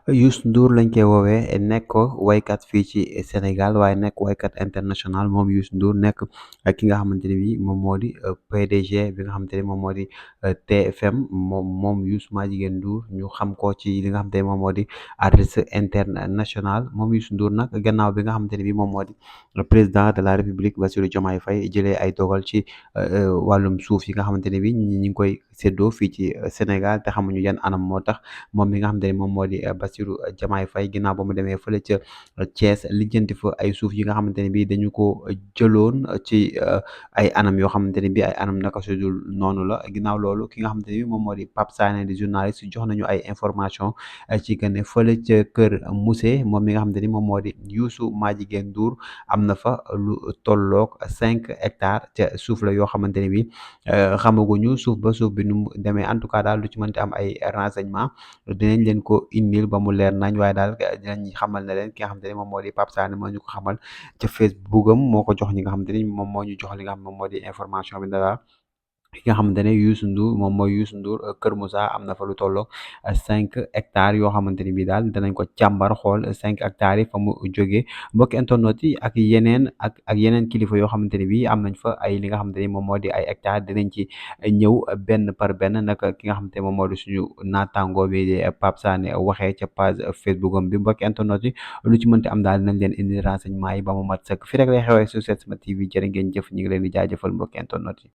Youssou Ndour lañ koy woowee nekk waykat fii ci Sénégal waaye nekk waykat international moom Youssou Ndour nekk ki nga xamante ne bii moom moo di PDG bi nga xamante ne moom moo di TFM moom Youssou Madjiguène Ndour ñu xam ko ci li nga xamante ne moom moo di artiste international moom Youssou Ndour nag gannaaw bi nga xamante ne bii moom moo di président de la République Bassirou Diomaye Faye jëlee ay dogal ci wàllum suuf yi nga xamante ne bii ñi ngi koy séddoo fii ci Sénégal te xamuñu yan anam moo tax moom mi nga xamante ne moom moo di Bassirou Diomaye Faye ginnaaw ba mu demee fële ca Thiès lijjanti fa ay suuf yi nga xamante ne bii dañu ko jëloon ci ay anam yoo xamante ne bii ay anam naka su dul noonu la ginnaaw loolu ki nga xamante ne bii moom moo di Pape Sané di journaliste jox nañu ay information ci que ne fële ca kër Moussé moom mi nga xamante ni moom moo di Youssou Madjiguène Ndour am na fa lu tolloog 5 hectares ca suuf la yoo xamante ne bii xamaguñu suuf ba suuf bi nu mu demee en tout cas daal lu ci mënti am ay renseignement dinañ leen ko indil ba mu leer nañ waaye daal dinañ xamal ne leen ki nga xamante ne moom moo di Pape Sané moo ñu ko xamal ca Facebook am moo ko jox ñi nga xamante ni moom moo ñu jox li nga xam moom moo di information bi ne daal ki nga xamante ne Youssou Ndour moom mooy Youssou Ndour Kër Moussa am na fa lu tolloog 5 hectares yoo xamante ni bii daal danañ ko càmbar xool 5 hectares yi fa mu jógee mbokki internet yi ak yeneen kilifa yoo xamante ni bii am nañ fa ay li nga xamante ni moom moo di ay hectares dinañ ci ñëw benn par benn naka ki nga xamante ne moom moo di suñu naataango bi di Pape Sané waxee ca page Facebook am bi mbokki internet yi lu ci mënti am daal dinañ leen indi renseignement yi ba mu mat sëkk fi rek lay xewee sur Setsima TV jërë ngeen jëf ñu ngi leen di jaajëfal mbokki internet yi